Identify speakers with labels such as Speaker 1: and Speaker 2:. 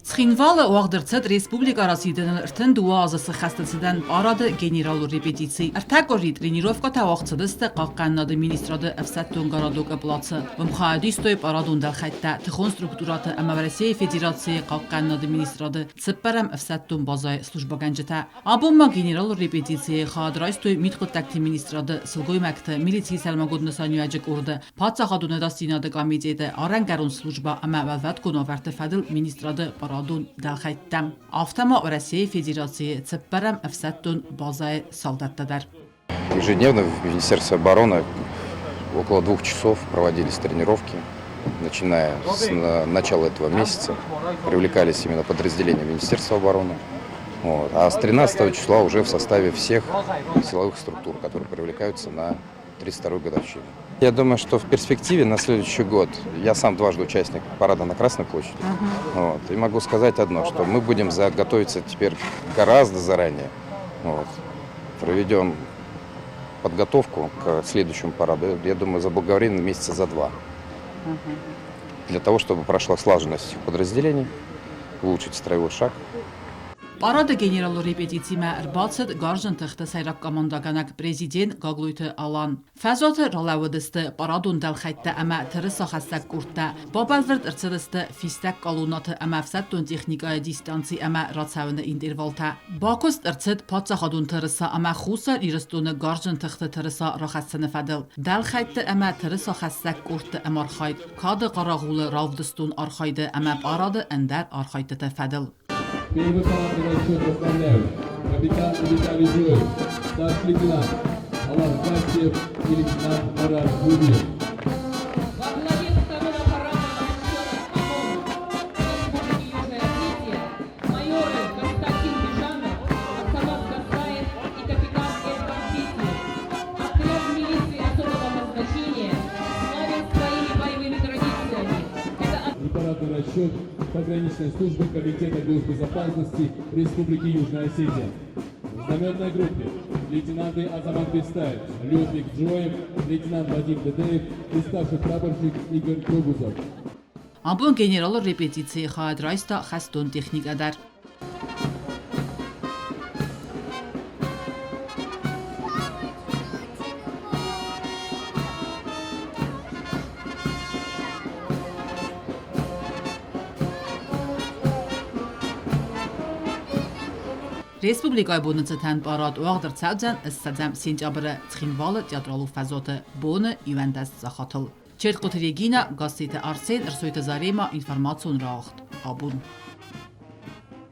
Speaker 1: Цхинвалы уагъд ӕрцыд республикӕ расидыны 32 азы сыххӕсты цыдӕн парады генералон репетици. Ӕртӕ къуыри тренировкӕтӕ уагъд цыдысты Хъахъхъӕнынады министрады ӕфсӕддон городокы плацы. Уым хайад истой парадон дӕлхӕйттӕ, тыхон структурӕты ӕмӕ Уӕрӕсейы Федерацийы Хъахъхъӕнынады министрады цыппӕрӕм ӕфсӕддон базӕйы службӕгӕнджытӕ. Абон ма генералон репетицийы хайад райстой мидхъуыддӕгты министрады сылгоймӕгты милицийы сӕрмагонд нысаниуӕджы къорды, Паддзахадон ӕдасдзинады комитеты арӕнгӕрон службӕ ӕмӕ уӕлвӕткон уавӕрты фӕдыл министрады парадон дӕлхӕйттӕ. Афтӕ ма Уӕрӕсейы Федерацийы цыппӕрӕм ӕфсӕддон базӕйы салдаттӕ дӕр.
Speaker 2: Ежедневно в Министерстве обороны около 2 часов проводились тренировки, начиная с начала этого месяца. Привлекались именно подразделения Министерства обороны. Вот. А с 13 числа уже в составе всех силовых структур, которые привлекаются на 32-ю годовщину. Я думаю, что в перспективе на следующий год, я сам дважды участник парада на Красной площади, вот, и могу сказать одно, что мы будем готовиться теперь гораздо заранее. Вот. Проведем подготовку к следующему параду, я думаю, заблаговременно месяца за два. Для того, чтобы прошла слаженность всех подразделений, улучшить строевой шаг.
Speaker 1: Парады генералон репетицимӕ ӕрбацыд Гарзджын тыхты сӕйраг командӕгӕнӕг президент Гаглойты Алан. Фӕзуаты ралӕууыдысты парадон дӕлхӕйттӕ ӕмӕ тырысахӕссӕг къордтӕ, бабӕлвырд ӕрцыдысты фистӕг колоннӕты ӕмӕ ӕфсӕддон техникӕйы дистанци ӕмӕ рацӕуыны интервалтӕ. Бакуыст ӕрцыд паддзахадон тырыса ӕмӕ Хуссар Ирыстоны Гарзджын тыхты тырыса рахӕссыны фӕдыл. Дӕлхӕйтты ӕмӕ тырысахӕссӕг къордты ӕмархайд, кады хъарагъулы равдыстон архайды ӕмӕ парады ӕндӕр архайдтыты фӕдыл.
Speaker 3: Первый парадный расчет возглавляют капитан Виталий Зоев, старший лейтенант Алан Гастев и лейтенант Марат Губин.
Speaker 4: Во главе второго парадного расчета ОМОН Республики Южная Осетия майоры Константин Бежанов, Азамат Гасаев и капитан Эдвард Песнев. Отряд милиции особого назначения славен своими боевыми традициями. Это
Speaker 3: И парадный расчет пограничной службы Комитета госбезопасности Республики Южная Осетия. В знаменной группе лейтенанты Азамат Бестаев, Людвиг Джоев, лейтенант Вадим Дедеев и старший прапорщик Игорь Кругузов.
Speaker 1: Абон генералон репетицийы хайад райста хӕстон техникӕ дӕр. Республикӕйы боны цытӕн парад уагъд ӕрцӕудзӕн 20 сентябры Цхинвалы театралон фӕзуаты боны 11 сахатыл. Чертхъоты Регина, Гасситы Арсен, Ӕрсойты Зарема, информацион рауагъд. Абон.